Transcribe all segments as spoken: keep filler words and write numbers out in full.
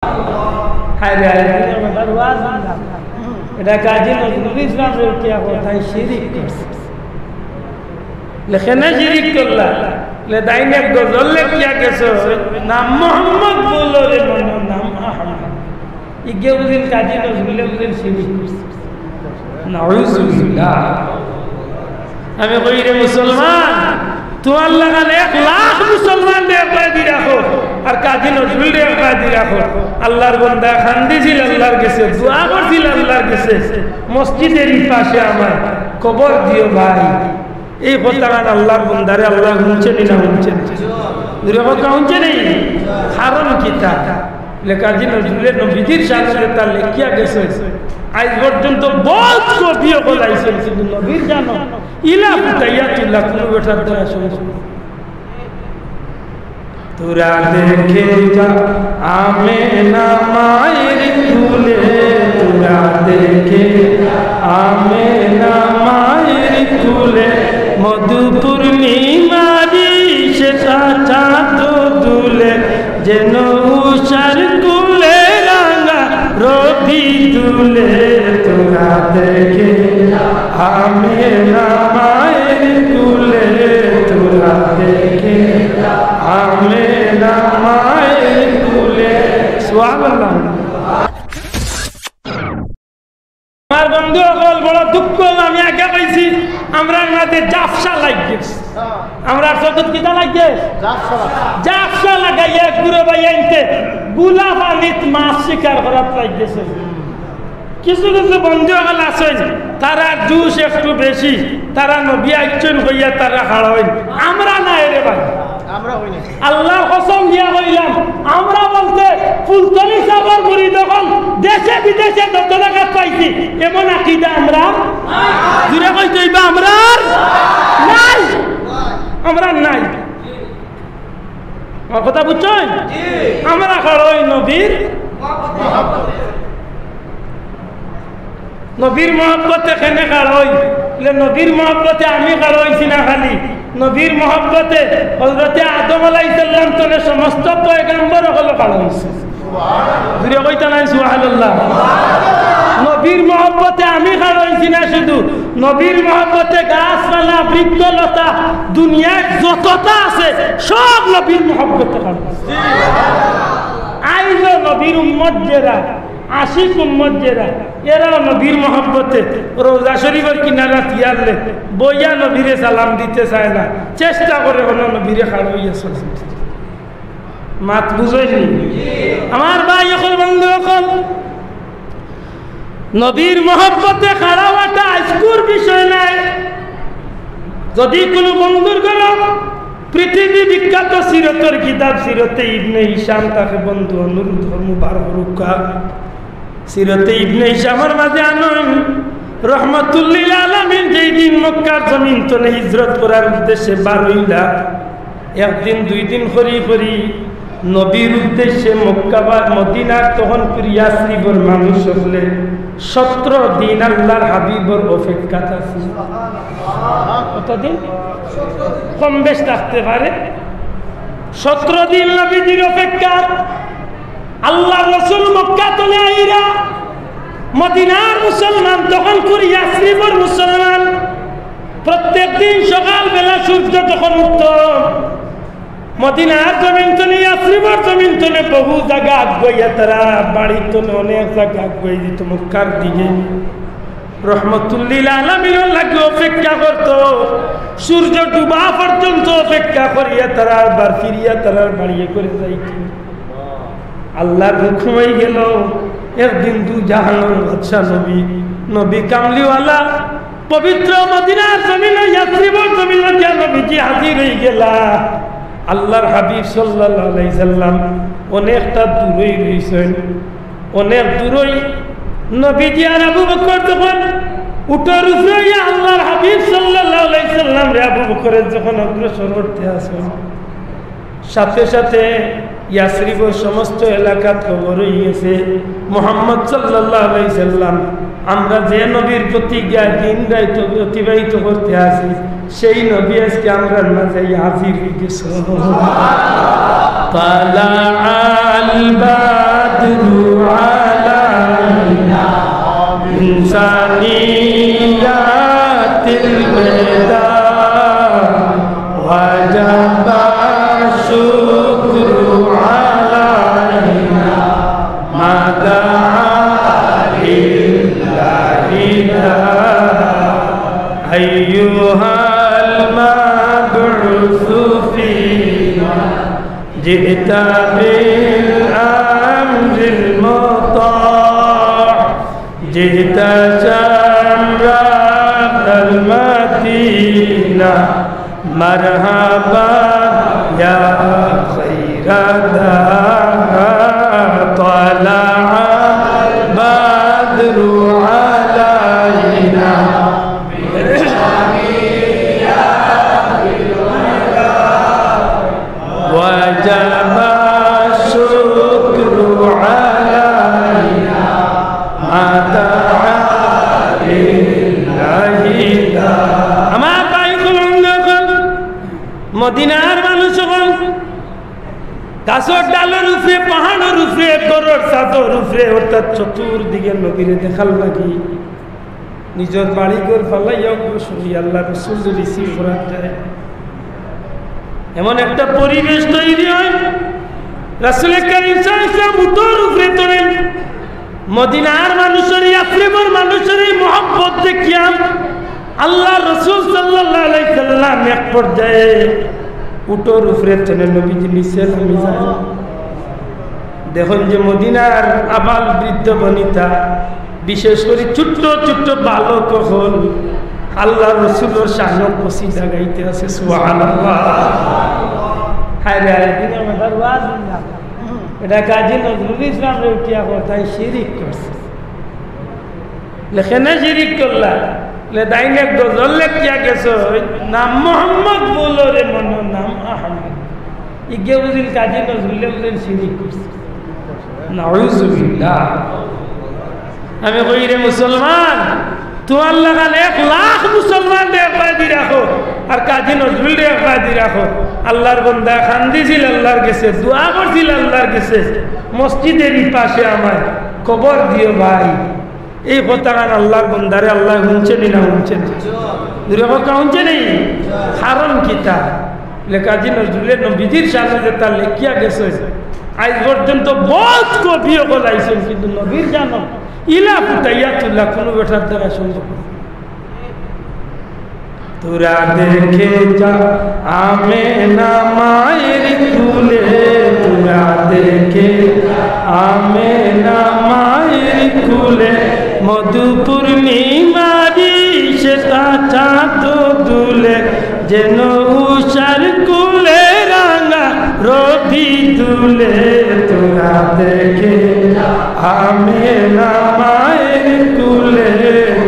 হায় রে, হায় রে, এটা ওয়াজ না। এটা কাজী নজরুল ইসলাম রে উঠিয়া কয়, তাইন শিরিক করছে। লেখে না শিরিক করলা। লে তাইন এক গজল লেখিয়া গেছে, নাম মোহাম্মদ বলো রে মন, নাম আহমদ। ইগে বুঝিল কাজী নজরুলে বুঝিল শিরিক করছে। নাউজুবিল্লাহ। আমি কই রে মুসলমান, তুমার লাখান এক লাখ মুসলমানরে এক বায়দি রাখো, আর কাজী নজরুলরে এক বায়দি রাখো। আল্লার বন্দা কান্দিছিল আল্লার গেছে, দোয়া করছিল আল্লার গেছে, মসজিদের ই পাশে আমার কবর দিও ভাই। এই কথাখান আল্লার বন্দারে আল্লায় হুনছে নি না হুনছে নি? জুরে কউক্কা, হুনছে নি? কারণ কিতা? লেখা যে নজরুলে নবীজির শানে যেতা লেখিয়া গেছে, আইজ পর্যন্ত বউত কবি অকল আইছইন, কিন্তু নবীর শানো ইলা ফুটাইয়া তুলা কুনু বেটার দ্বারা সম্ভব না। তোরা দেখে যা আমেনা মায়ের কুলে, তোরা দেখে আমেনা মায়ের কুলে, মধু পূর্ণিমারি সেটা চাঁদ দুলে, যেন উষার কুলে রাঙা রবি দুলে। তোরা দেখে আমেনা মায়ের কুলে, তোরা দেখে আমেনা মায়ের কুলে। সুবহানাল্লাহ। আমার বন্ধু অকল, বড় দুঃখ অইলো, আমি আগে কইছি, আমরার মাঝে জাফসা লাগি গেছে। আমরার সদত কিতা লাগি গেছে? জাফসা লাগি। জাফসা লাগাইয়া এক গুরু ভাই আনতে গুলা পানিত মাছ শিকার করাত লাগি গেছে। কিছু কিছু বন্ধু অকল আছইন, তারার জোশ একটু বেশি, তারা নবী আইছইন কইয়া তারা খাড়া অইন। আমরা নায় রে ভাই। আমরা অই না। আল্লার কসম দিয়া কইলাম, আমরা বলতে ফুলতলি ছাবর মুরিদ অকল দেশে বিদেশে যত জাগাত পাইছি, এমন আকিদা আমরার, জুরে কইতে অইবা, আমরার নাই, আমরার নাই। আমার কথা বুঝছইন? আমরা খাড়া অই নবীর নবীর মহব্বতে কেনে খাড়া অই? বলে, নবীর মহব্বতে আমি খাড়া অইছি না খালি, নবীর মহব্বতে হযরতে আদম আলাইহিস সালাম তনে সমস্ত পয়গম্বর অকল খাড়া অইছে। জুরে কইতা নায় সুবহানাল্লাহ? নবীর মহব্বতে আমি খাড়া অইছি না শুধু, নবীর মহব্বতে গাছপালা, বৃক্ষলতা, দুনিয়াত যততা আছে, সব নবীর মহব্বতে খাড়া অইছে। আইজও নবীর উম্মত যেরা, আশিক উম্মত যেরা, এরাও নবীর মহব্বতে রওজা শরীফর কিনারাত ইয়ারলে বইয়া নবীরে সালাম দিতে চায় না, চেষ্টা করে অনো নবীরে খাড়া অইয়া সালাম দিতে। মাত বুঝছইন নি? আমার ভাই অকল, বন্ধু অকল, নবীর মহব্বতে খাড়া অওয়াটা আইজকুর বিষয় নায়। যদি কুনু বন্ধুর ঘরো পৃথিবী বিখ্যাত সিরতর কিতাব সিরতে ইবনে হিশাম থাকে, বন্ধু, অনুরোধ করমু বার করউক্কা। সিরতে ইবনে হিশামর মাঝে আনইন, রহমাতুল্লিল আলামিন যেই দিন মক্কার জমিন তনে হিজরত করার উদ্দেশ্যে বার অইলা, একদিন দুই দিন করি করি নবীর উদ্দেশ্যে মক্কা বা মদিনার তখন ফির ইয়াসরিবর মানুষ অকলে সতেরো দিন আল্লার হাবিবর অপেক্ষাত আছে। কতদিন? কম বেশ থাকতে পারে। সতেরো দিন নবীজির অপেক্ষাত আল্লার রসুল মক্কা তনে আইরা, মদিনার মুসলমান তখন করি ইয়াসরিবর মুসলমান, প্রত্যেক দিন সকালবেলা সূর্য যখন উঠত, মদিনার জমিন তনে ইয়াসরিবর জমিন তনে বহু জাগা আগুয়াইয়া তারা বাড়ি তনে অনেক জাগা আগুয়াই দিত মক্কার দিকে। রহমাতুল্লিল আলামিনর লাগি অপেক্ষা করত, সূর্য ডুবা পর্যন্ত অপেক্ষা করিয়া তারা আবার ফিরিয়া তারার বাড়িয়ে করে যাইত। আল্লার হুকুম অইগেল, একদিন দু জাহানর বাদশা নবী, নবী কামলিওয়ালা, পবিত্র মদিনার জমিনো ইয়াসরিবর জমিনো গিয়া নবীজি হাজির অইগেলা। আল্লার হাবিব সাল্লাল্লাহু আলাইহি সাল্লাম অনেকটা দূরই রইছইন, অনেক দূরই। নবীজি আর আবু বকর যখন উটর উপরে অইয়া আল্লার হাবিব সাল্লাল্লাহু আলাইহি সাল্লামরে আবু বকরে যখন অগ্রসর করতে আছইন, সাথে সাথে ইয়াসরিবর সমস্ত এলাকাত খবর অইগেছে, মুহাম্মদ সাল্লাল্লাহু আলাইহি সাল্লাম, আমরা যে নবীর প্রতি গিয়া দিন রাইত অতিবাহিত করতে আছি, সেই নবী আজকে আমরার মাঝে হাজির অইগেছে। طلع البدر علينا من ثنيات الوداع وجب الشكر علينا ما دعا لله داع. أيها المبعوث فينا جئت بالأمر المطاع، جئت شرفت المدينة، مرحبا يا خير داع. طلع البدر علينا وجب الشكر علينا ما دعا لله داع. আমার ভাই অকল, বন্ধু অকল, মদিনার মানুষ অকল, গাছর ডালর উপরে, পাহাড়র উপরে, ঘরর ছাদর উপরে, অর্থাৎ চতুর্দিকে নবীরে দেখার লাগি নিজর বাড়িঘর ফালাইয়া অগ্রসর অই আল্লার রসুলরে receive করার যায়। এমন একটা পরিবেশ তৈরি অয়, রাসূলে করিম সাল্লাল্লাহু আলাইহি ওয়াসাল্লাম উটর উপরে চড়ইন। মদিনার মানুষর, ইয়াসরিবর মানুষর এই মহব্বত দেখিয়া আল্লার রসুল সাল্লাল্লাহু আলাইহি ওয়াসাল্লাম এক পর্যায়ে উটর উপরে চড়ইন, নবীজি নিচে নামি যাইন। দেখইন যে মদিনার আবাল বৃদ্ধ বনিতা, বিশেষ করি ছোট্ট ছোট্ট বালক অকল আল্লার রসুলর শানো কসিদা গাইতে আছে। সুবহানাল্লাহ। হায় রে, হায়, দিনে আমার ওয়াজ না। এটা কাজী নজরুল ইসলামরে উঠিয়া কয়, তাইন শিরিক করছে। লে কেনে শিরিক করলা? লে তাইন এক গজল লেখিয়া গেছইন, নাম মোহাম্মদ বলো রে মন নাম আহমদ। ইগে বুঝিল কাজী নজরুলে বুঝিল শিরিক করছে। নাউজুবিল্লাহ। আমি কই, রে মুসলমান, তুমার লাখান এক লাখ মুসলমানরে এক বায়দি রাখো, আর কাজী নজরুলরে এক বায়দি রাখো। আল্লার বন্দায় কান্দিছিল আল্লার গেছে, দোয়া করছিল আল্লার গেছে, মসজিদর ই পাশে আমায় কবর দিও ভাই। এই কথাখান আল্লার বন্দারে আল্লায় হুনছে নি না হুনছে নি? জোরে কউক্কা, হুনছে নি? কারণ কিতা? লে কাজী নজরুলে নবীজির শানো যেতা লেখিয়া গেছে, আইজ পর্যন্ত বউত কবি অকল আইছইন, কিন্তু নবীর শানো ইলা ফুটাইয়া তুলা কুনু বেটার দ্বারা সম্ভব না। তোরা দেখে যা আমেনা মায়ের কুলে, তোরা দেখে যা আমেনা মায়ের কুলে, মধু পূর্ণিমারি সেতা চাঁদ দুলে, যেন উষার কুলে রাঙা রবি দুলে। তোরা দেখে যা আমেনা মায়ের কুলে,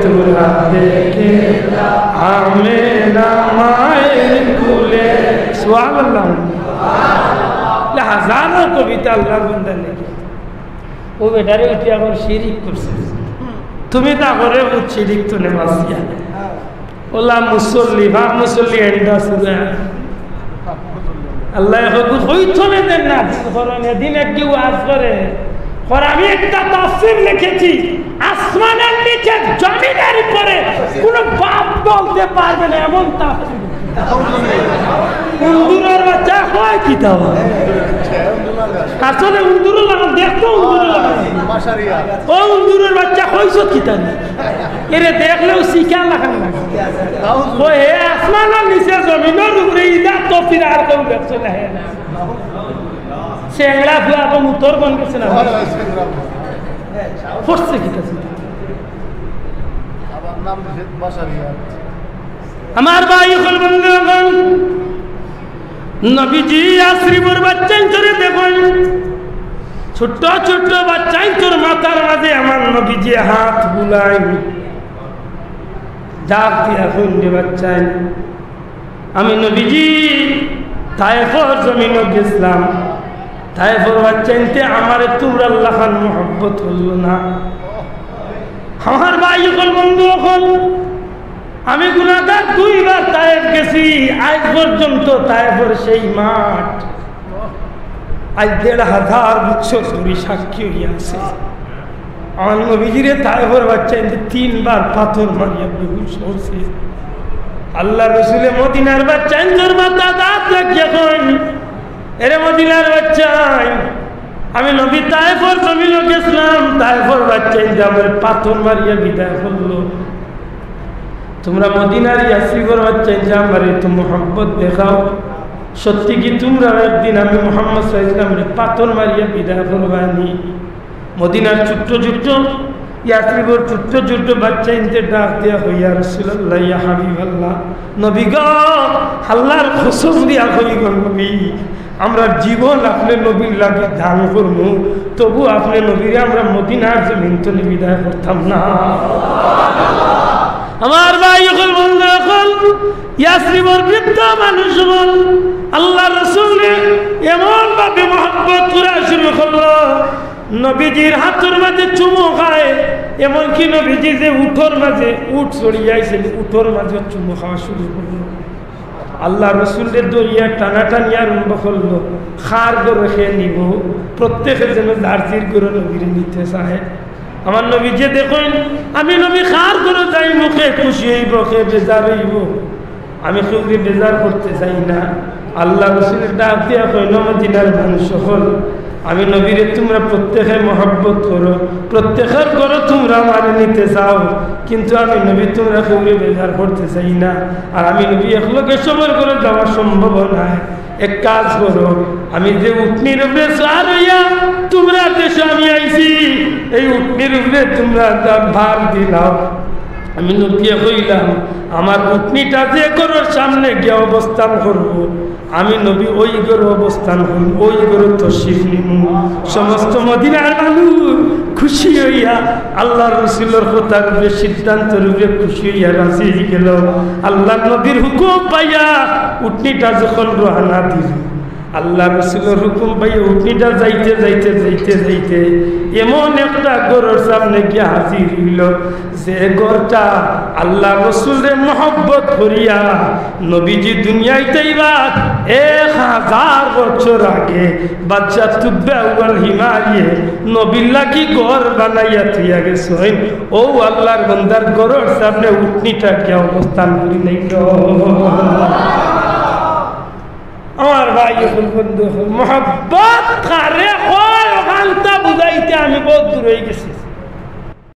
তোরা দেখে যা আমেনা মায়ের কুলে। সুবহানাল্লাহ। লে হাজারো কবিতা আল্লার বন্দায় লেখে। অউ বেটারে উঠি আবার শিরিক করছে। তুমি তা করে বুঝ শিরিক তো নেবাসিয়া। অলা মুসল্লি, বাপ মুসল্লি এন্ডা সুরা। আল্লায় হকু কইতো না দেন না, কারণ এদিন এক কেউ ওয়াজ করে, আর আমি একটা তাফসীর লিখেছি, আসমানের নিচে জমিনের উপরে কোনো বাপ বলতে পারবে না, এমন তাফসীর। উন্দুরর বাচ্চা কয় কিতা বা? আসলে উন্দুরর লাখান, দেখতো উন্দুরর লাখান। ও উন্দুরর বাচ্চা কইছত কিতা নি? এরে দেখলেও শিকার লাখান না। ও হে আসমানর নিচে জমিনর উপরে ইদা তো ফির আর কেউ দেখছে না হে। চেংড়া ফুয়া তো উত্তর কোন গেছে না? পড়ছে কিতা ছিল? আমার নাম দিছে বাসারিয়া। আমার ভাই অকল, বন্ধু অকল, নবীজি ইয়াসরিবর বাচ্চাইন্তরে দেখইন, ছোট্ট ছোট্ট বাচ্চাইন্তর মাথার মাঝে আমার নবীজি হাত বুলাইন, ডাক দিয়া কইন, রে বাচ্চাইন, আমি নবীজি তায়েফর জমিনো গেছলাম, তায়েফর বাচ্চাইন্তে আমারে তুমরার লাখান মহব্বত করলো না। আমার ভাই অকল, বন্ধু অকল, আমি গুনাগার, দুইবার তায়েফ গেছি, আইজ পর্যন্ত তায়েফর সেই মাঠ, আজ দেড় হাজার বছর ধরি সাক্ষী অইয়া আছে। আমার নবীজিরে তায়েফর বাচ্চাইন্তে তিনবার পাথর মারিয়া বেহুশ করছে। আল্লার রসুলে মদিনার বাচ্চাইন্তর মাথাত আত রাখিয়া কইন, "এরে মদিনার বাচ্চাইন, আমি নবী তায়েফর জমিনো গেছলাম, তায়েফর বাচ্চাইন্তে আমারে পাথর মারিয়া বিদায় করলো। তুমরা মদিনার ইয়াসরিবর বাচ্চাইন্তে আমারে একটু মহব্বত দেখাও। সত্যি কি তুমরা একদিন আমি মুহাম্মদ সাল্লাল্লাহু আলাইহি ওয়াসাল্লামরে পাথর মারিয়া বিদায় করবানি?" মদিনার ছোট্ট ছোট্ট, ইয়াসরিবর ছোট্ট ছোট্ট বাচ্চাইন্তে ডাক দিয়া কইন, "ইয়া রাসূলুল্লাহ, ইয়া হাবিবাল্লাহ, নবী গো, আল্লার কসম দিয়া কই গো নবী, আমরার জীবন আপনে নবীর লাগি দান করমু, তবু আপনে নবীরে আমরা মদিনার জমিন তনে বিদায় করতাম না।" আমার ভাই অকল, বন্ধু অকল, ইয়াসরিবর বৃদ্ধ মানুষ অকল আল্লার রসুলরে এমন ভাবে মহব্বত করা শুরু করলো, নবীজির হাতর মাঝে চুমু খায়, এমনকি নবীজি যে উটর মাঝে, উট চড়িয়া আইছিল, উটর মাঝে চুমু খাওয়া শুরু করলো। আল্লার রসুলরে ধরিয়া টানাটানি আরম্ভ করলো, "কার ঘরো কে নিবো?" প্রত্যেকে যেন যার যার ঘরো নবীরে নিতে চায়। আমার নবীজিয়ে দেখইন, "আমি নবী কার ঘরো যাইমু, কে খুশি অইবো, কে বেজার অইবো?" আমি কেউরে বেজার করতে চাই না। আল্লার রসুলে ডাক দিয়া কইন, "মদিনার মানুষ অকল, আমি নবীরে তুমরা প্রত্যেকে মহব্বত করো, প্রত্যেকর ঘরো তুমরা আমারে নিতে চাও, কিন্তু আমি নবী তুমরা কেউরে বেজার করতে চাই না। আর আমি নবী একলগে সবর ঘরো যাওয়া সম্ভব নায়। এক কাজ করো, আমি যে উটনির উপরে সওয়ার অইয়া তুমরার দেশো আমি আইছি, এই উটনির উপরে তুমরা একটা ভার দিলাও।" আমি নবীয়ে কইলাম, "আমার উটনিটা যে ঘরর সামনে গিয়া অবস্থান করবো, আমি নবী ওই ঘরো অবস্থান করমু, ওই ঘরো তশরিফ নিমু।" সমস্ত মদিনার মানুষ খুশি অইয়া আল্লার রসুলর কথার উপরে, সিদ্ধান্তর উপরে খুশি অইয়া রাজি অইগেলো। আল্লার নবীর হুকুম পাইয়া উটনিটা যখন রওয়ানা দিল, আল্লার রসুলর হুকুম পাইয়া উটনিটা যাইতে যাইতে যাইতে যাইতে এমন একটা ঘরর সামনে গিয়া হাজির অইলো, যে ঘরটা আল্লার রসুলরে মহব্বত করিয়া নবীজি দুনিয়াইত আইবার এক হাজার বছর আগে বাদশা তুব্বা আউয়াল হিমারিয়ে নবীর লাগি ঘর বানাইয়া থইয়া গেছইন। অউ আল্লার বন্দার ঘরর সামনে উটনিটা গিয়া অবস্থান করি নিলো। আমার ভাই অকল, বন্ধু অকল, মহব্বত কারে কয়, অখানতা বুঝাইতে আমি বউত দূর অইগেছি।